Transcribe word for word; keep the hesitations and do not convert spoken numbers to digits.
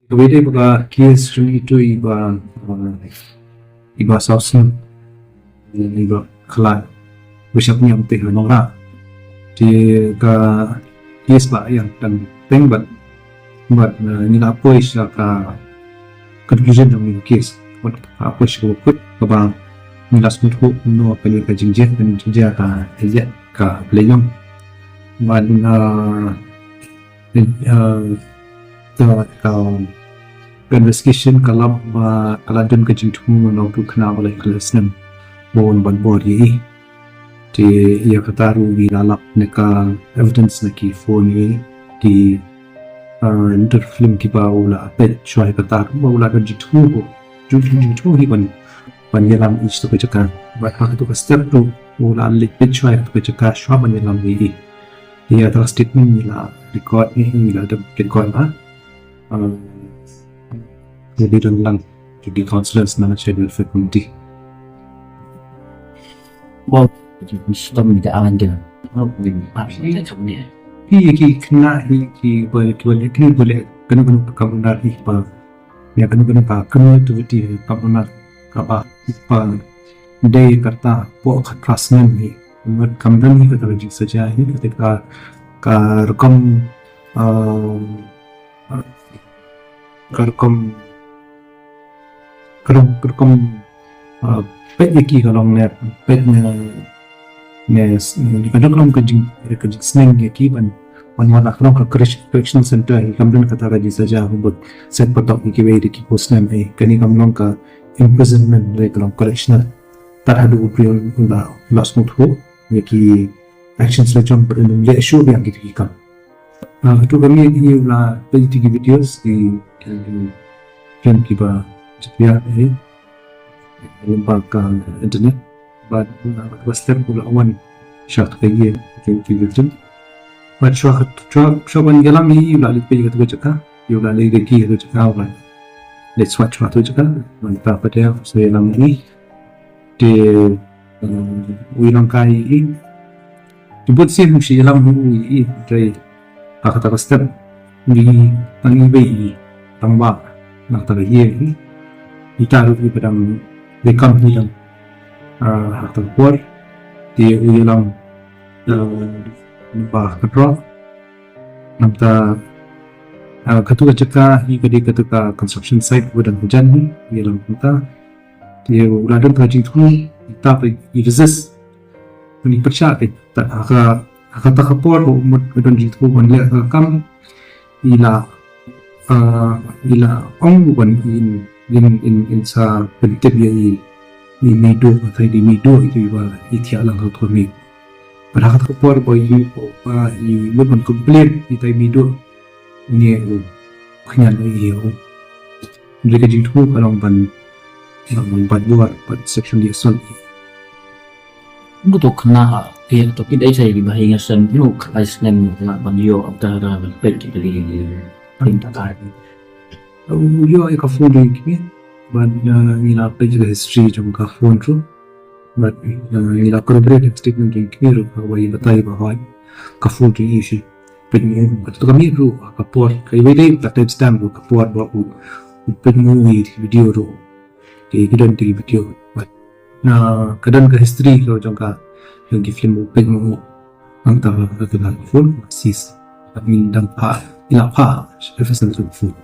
Kawei de ba ka case jong itu iba, uh, iba saw snem, iba khlaiñ, ba shah niam te ha nongrah. Te ka case ba ïa tang teng bad, bad, uh, ngi la poi sha ka conclusion jong ka case. Bad ka poi sha ka kut kaba ngi la sngewthuh kumno kane ka jingjia, ka jingjia ka ïa ka lei jong. Bad, uh, uh, ka, ka, ka investigation ka la, uh, ka la don ka jingthmu na utu u khynnah ba lai khyndai snem ba wan ban bor ïa i. Te ïa kata ruh ngi la lap ne ka evidence na ki phone ïa i, ki, uh, interfilm kiba u la peit shuwa ïa kata ruh ba u la don jingthmu ko. Jingthmu, jingthmu hi ban, ban ïalam ïa i sha ka jaka. Bad ha katu ka step ruh u la leit peit shuwa ïa katu ka jaka shuwa ban ïalam ïa i. Ïa, kata ka statement ngi la record, ngi la dep record ba. Um, ngi dang lang to the councillors na Child Welfare Committee. Wow, stom da angan dia. Hi ki khynnah hi ki ba, ki ba, ki ba, kano kano ka kamra hi ba. Ïa kano kano ka community ka kamra kaba, ba dei kata hapoh ka trust name hi. Mut kam don hi kata ka jingsaja hi, kata ka, ka rukom, um, ka rukom, ka rukom, ka rukom, uh, peit ïa ki ka long ne, peit ne, ne, ne, ka dang long ka jing, ka jingsneng ïa ki ban, ban wan ha ka long ka correc-, correctional center hi, kam don kata ka jingsaja, bad set patok ïa kiwei de ki post name hi, kane kam long ka imprisonment, re ka long correctional. Tad haduh u briew u la, u la sngewthuh ïa ki actions la jong, bad un leh shuh biang ïa ki kam. Ah, katu ka mih hi u la peit ïa ki videos ki, ki, ki, kiba jia hi lyngba ka internet. Bad, ah, kata ka step u la wan sha kata ka ïing, ki, ki victim. Bad shuwa, shuwa, shuwa ban ïalam ïa i u la leit peit ïa katu ka jaka, u la leit recce ïa katu ka jaka, u la leit swat shuwa katu ka jaka, mynta pat u sa ïalam ïa i. Te, um, u ïalangkai ïa i. Te bun sien u shu ïalam ïa i, hynrei ha kata ka step ngi tang iwei i rangbah na kata ka ïing. Ita ruh iba dang dei kam hi dang, ah, ha kata ka por. Te u ïalam, ah, ba ka drok. Namar, ah, katu ka jaka hi ka dei katu ka construction site ba dang hajan hi, u ïalam kumta. Te u la don ka jingthmu, ita i resist. Ngi pyrshah te, ta, ha ka, ha kata ka por, ba u mut ka don jingthmu ban leh ka kam, i la, ah, i la ong ban in, in, in, in sa pyntip ïa i, i meiduh, ita i meiduh, ita i ba i thiah lang ha ka mih. Bad ha kata ka por ba i, ba i mut ban complain, ita i meiduh. Une u khñian u ïa u. Hynrei ka jingthmu ka long ban, ban bor bad sexually assault. Ngu to khynnah, ïa to ki dei sa ïa ki ba hi nga sngewthuh khynnah snem na ban ïoh ap ta ra ban peit ki ba ki pynta ka. U ïoh ïa ka phone jong ki, bad, uh, ngi la peit ïa ka history jong ka phone ruh. Bad, uh, ngi la corroborate ïa ka statement jong ki ruh, ba i batai ba hoi ka phone jong i shi. Pynmih, kata ka mih ruh, ka por, ka iwei dei ka timestamp ruh, ka por ba u, u pynmih ïa ki video ruh. Ki, ki don ki video. Bad, na, ka don ka history ka jong ka, jong ki film u pynmih. Nangta ka, ka, ka phone, sis. I mean, dang pha, i la pha, F S L phone.